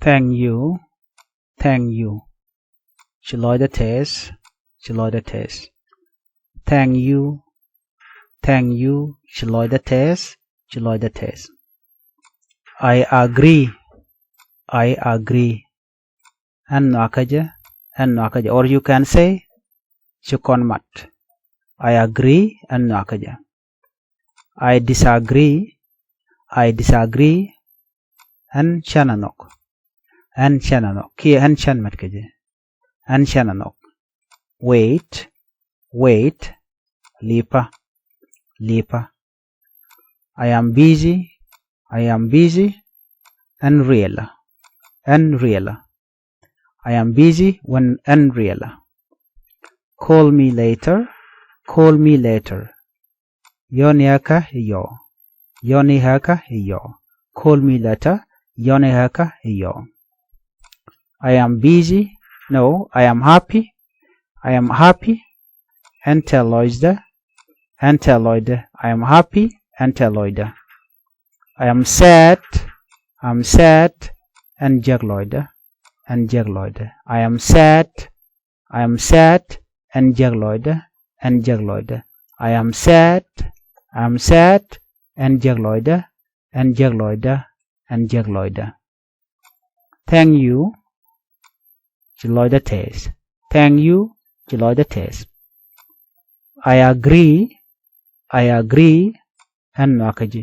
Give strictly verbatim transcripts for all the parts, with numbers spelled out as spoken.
Thank you. Thank you. Ci lɔcdä tɛɛth. Ci lɔcdä tɛɛth. Thank you. Thank you. Ci lɔcdä tɛɛth. Ci lɔcdä tɛɛth. I agree. I agree. Ɛn nhɔakä jɛ. Ɛn nhɔakä jɛ. Or you can say, ci kɔn mat. I agree. Ɛn nhɔakä jɛ. I disagree. I disagree. Ɛn cä nɛ nhɔk. Ɛn cä nɛ nhɔk. Kiɛ ɛn cä mat kä jɛ. Ɛn cä nɛ nhɔk. Wait. Wait. Lipä. Lipä. I am busy. I am busy. Ɛn riɛlä. Ɛn riɛlä. I am busy. Wän ɛn riɛlä. Call me later. Call me later. Yɔni ɣä kä i̱ yɔɔ. Yɔni ɣä kä i̱ yɔɔ. Call me later. Yɔni ɣä kä i̱ yɔɔ. I am busy. No, I am happy. I am happy. Ɛn tɛth lɔcdä. Ɛn tɛth lɔcdä. I am happy. Ɛn tɛth lɔcdä. I am sad. I am sad. Ɛn jiäk lɔcdä. Ɛn jiäk lɔcdä. I am sad. I am sad. Ɛn jiäk lɔcdä. Ɛn jiäk lɔcdä. I am sad. I am sad. Ɛn jiäk lɔcdä. Ɛn jiäk lɔcdä. Ɛn jiäk lɔcdä. Thank you. Ci lɔcdä tɛɛth. Thank you. Ci lɔcdä tɛɛth. I agree. I agree. Ɛn nhɔakä jɛ.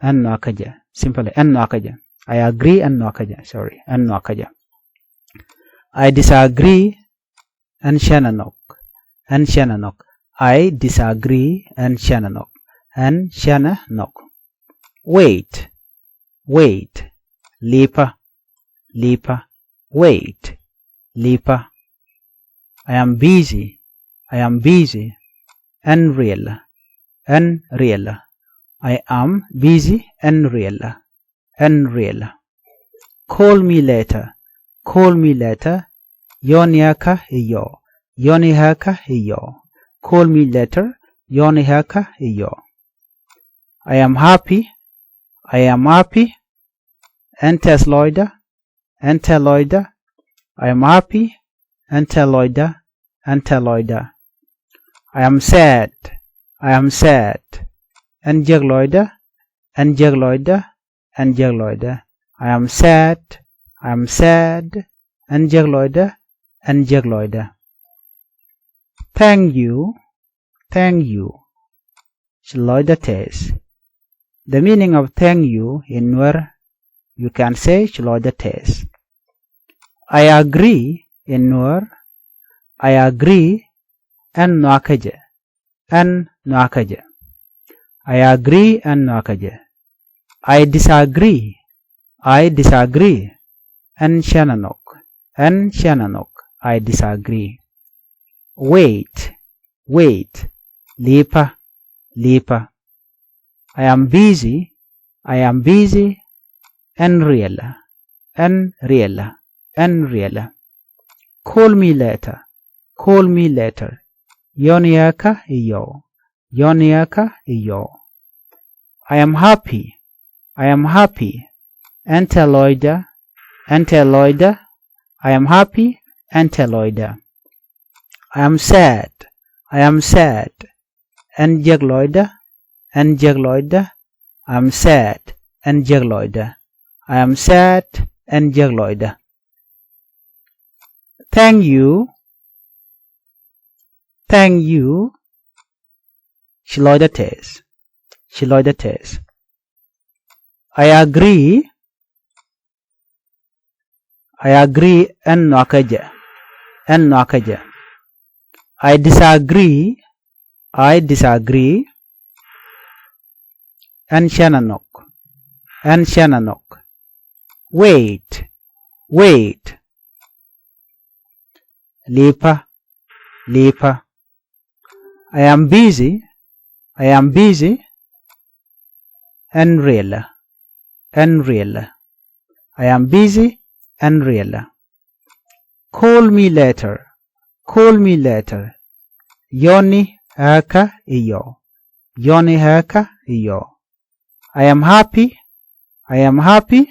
Ɛn nhɔakä jɛ. Simply, ɛn nhɔakä jɛ. I agree. Ɛn nhɔakä jɛ. Sorry. Ɛn nhɔakä jɛ. I disagree. Ɛn cä nɛ nhɔk. Ɛn cä nɛ nhɔk. I disagree. Ɛn cä nɛ nhɔk. Ɛn cä nɛ nhɔk. Wait. Wait. Lipä. Lipä. Wait. Lipä. I am busy. I am busy. Ɛn riɛlä. Ɛn riɛlä. I am busy. Ɛn riɛlä. Ɛn riɛlä. Call me later. Call me later. Yɔni ɣä kä i̱ yɔɔ. Yɔni ɣä kä i̱ yɔɔ. Call me later. Yɔni ɣä kä i̱ yɔɔ. I am happy. I am happy. Ɛn tɛth lɔcdä. Ɛn tɛth lɔcdä. I am happy. Ɛn tɛth lɔcdä. Ɛn tɛth lɔcdä. I am sad. I am sad. Ɛn jiäk lɔcdä. Ɛn jiäk lɔcdä. Ɛn jiäk lɔcdä. I am sad. I am sad. Ɛn jiäk lɔcdä. Ɛn jiäk lɔcdä. Thank you. Thank you. Ci lɔcdä tɛɛth. The meaning of thank you in Nuer, you can say ci lɔcdä tɛɛth. I agree in Nuer. I agree. Ɛn nhɔakä jɛ. Ɛn nhɔakä jɛ. I agree. Ɛn nhɔakä jɛ. I disagree. I disagree. Ɛn cä nɛ nhɔk. Ɛn cä nɛ nhɔk. I disagree. Wait. Wait. Lipä. Lipä. I am busy. I am busy. Ɛn riɛlä. Ɛn riɛlä. Ɛn riɛlä. Call me later. Call me later. Yɔni ɣä kä i̱ yɔɔ. Yɔni ɣä kä i̱ yɔɔ. I am happy. I am happy. Ɛn tɛth lɔcdä. Ɛn tɛth lɔcdä. I am happy. Ɛn tɛth lɔcdä. I am sad. I am sad. Ɛn jiäk lɔcdä. Ɛn jiäk lɔcdä. I am sad. Ɛn jiäk lɔcdä. I am sad. Ɛn jiäk lɔcdä. Thank you. Thank you. Ci lɔcdä tɛɛth. Ci lɔcdä tɛɛth. I agree. I agree. Ɛn nhɔakä jɛ. Ɛn nhɔakä jɛ. I disagree. I disagree. Ɛn cä nɛ nhɔk. Ɛn cä nɛ nhɔk. Wait. Wait. Lipä. Lipä. I am busy. I am busy. Ɛn riɛlä. Ɛn riɛlä. I am busy. Ɛn riɛlä. Call me later. Call me later. Yɔni ɣä kä i̱ yɔɔ. Yɔni ɣä kä i̱ yɔɔ. I am happy. I am happy.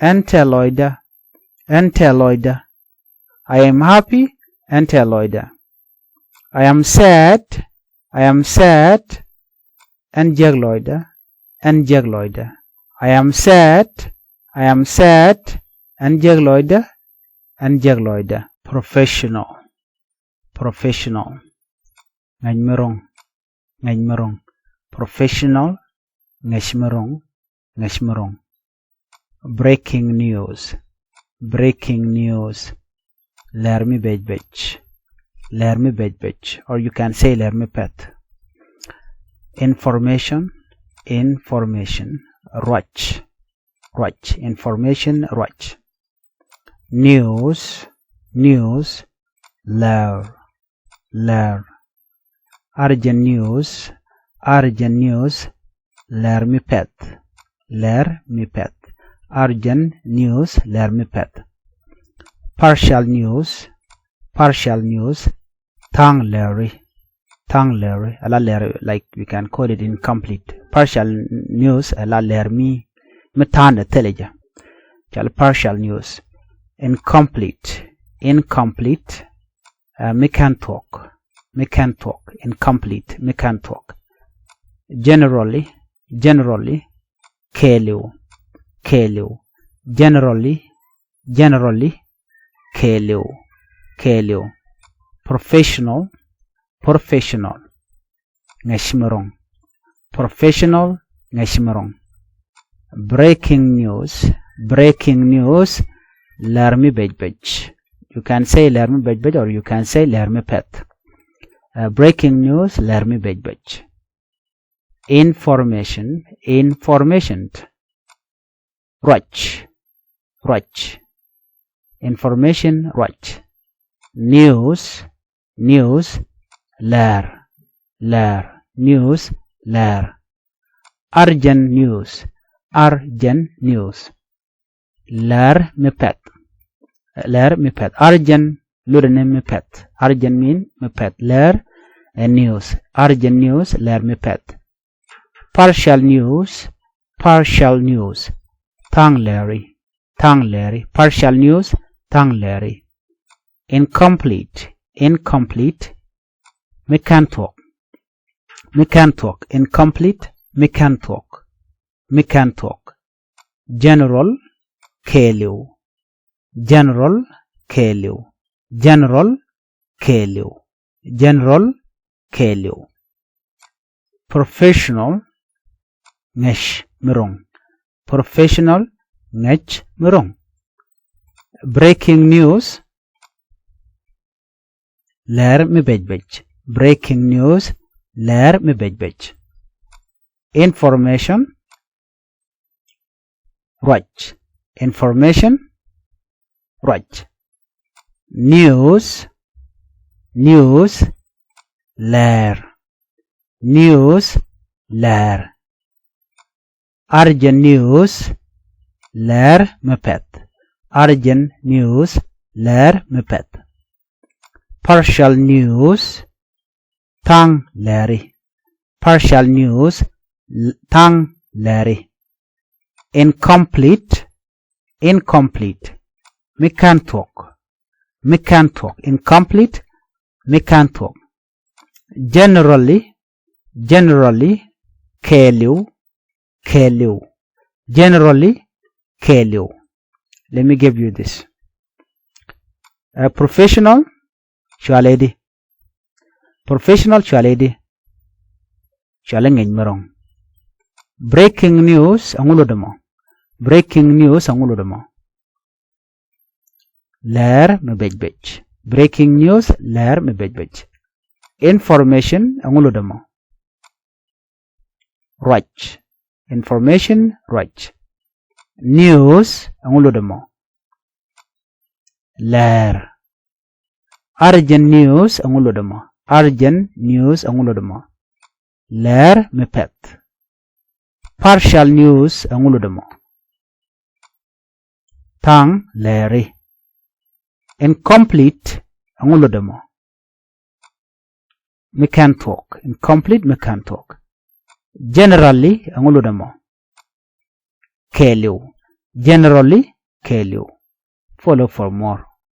Ɛn tɛ̈th lɔcdä. Ɛn tɛ̈th lɔcdä. I am happy. Ɛn tɛ̈th lɔcdä. I am sad. I am sad. Ɛn jiäk lɔcdä. Ɛn jiäk lɔcdä. I am sad. I am sad. Ɛn jiäk lɔcdä. Ɛn jiäk lɔcdä. Professional. Professional. Ŋäc mi ro̱ŋ. Ŋäc mi ro̱ŋ. Professional. Ŋäc mi ro̱ŋ. Ŋäc mi ro̱ŋ. Breaking news. Breaking news. Lɛr mi becbec. Lɛr mi becbec. Or you can say lɛr mi pɛ̈th. Information. Information. Ruac. Ruac. Information. Ruac. News. News. Lɛr. Lɛr. Urgent news. Urgent news. Lɛr mi pɛ̈th. Lɛr mi pɛ̈th. Urgent news. Lɛr mi pɛ̈th. Partial news. Partial news. Tha̱a̱ŋ lɛri. Tha̱a̱ŋ lɛri. Ala lɛri, like, we can call it incomplete. Partial news. Ala lɛr mi, mi tha̱a̱ŋ ɛ thilɛ jɛ. Cɔal partial news. Incomplete. Incomplete. Uh, mi kɛn thuɔ̱k. Mi kɛn thuɔ̱k. Incomplete. Mi kɛn thuɔ̱k. Generally. Generally. Kɛɛliw. Kɛɛliw. Generally. Generally. Kɛɛliw. Kɛɛliw. Professional. Professional. Ŋäc mi ro̱ŋ. Professional. Ŋäc mi ro̱ŋ. Breaking news. Breaking news. Lɛr mi becbec. You can say lɛr mi becbec or you can say lɛr mi pɛ̈th. Uh, breaking news. Lɛr mi becbec. Information. Information. Ruac. Ruac. Information. Ruac. News. News. Lɛr. Lɛr. News. Lɛr. Urgent news. Urgent news. Lɛr mi pɛ̈th. Lɛr mi pɛ̈th. Urgent, lotdɛ ni mi pɛ̈th. Urgent mean mi pɛ̈th. Lɛr, ɛ news. Urgent news. Lɛr mi pɛ̈th. Partial news. Partial news. Tha̱a̱ŋ lɛri. Tha̱a̱ŋ lɛri. Partial news. Tha̱a̱ŋ lɛri. Incomplete. Incomplete. Mi kɛn thuɔ̱k. Mi kɛn thuɔ̱k. Incomplete. Mi kɛn thuɔ̱k. Mi kɛn thuɔ̱k. General. Kɛɛliw. General. Kɛɛliw. General. Kɛɛliw. General. Kɛɛliw. Professional. Ŋäc mi ro̱ŋ. Professional. Ŋäc mi ro̱ŋ. Breaking news. Lɛr mi becbec. Breaking news. Lɛr mi becbec. Information. Ruac. Information. Ruac. News. News. Lɛr. News. Lɛr. Urgent news. Lɛr mi pɛ̈th. Urgent news. Lɛr mi pɛ̈th. Partial news. Tha̱a̱ŋ lɛri. Partial news. Tha̱a̱ŋ lɛri. Incomplete. Incomplete. Mi kɛn thuɔ̱k. Mi kɛn thuɔ̱k. Incomplete. Mi kɛn thuɔ̱k. Generally. Generally. Kɛɛliw. Kɛɛliw. Generally. Kɛɛliw. Let me give you this. A professional. Cualɛ di. Professional. Cualɛ di. Cualɛ ŋäc mi ro̱ŋ. Breaking news. Ɛŋu lotdɛ mɔ? Breaking news. Ɛŋu lotdɛ mɔ? Lɛr mi becbec. Breaking news. Lɛr mi becbec. Information. Ɛŋu lotdɛ mɔ? Ruac. Information. Ruac. News. Ɛŋu lotdɛ mɔ? Lɛr. Urgent news. Ɛŋu lotdɛ mɔ? Urgent news. Ɛŋu lotdɛ mɔ? Lɛr mi pɛ̈th. Partial news. Ɛŋu lotdɛ mɔ? Tha̱a̱ŋ lɛri. Incomplete. Ɛŋu lotdɛ mɔ? Mi kɛn thuɔ̱k. Incomplete. Mi kɛn thuɔ̱k. Generally. Ɛŋu lotdɛ mɔ? Kɛɛliw. Generally. kɛɛliw. Follow for more.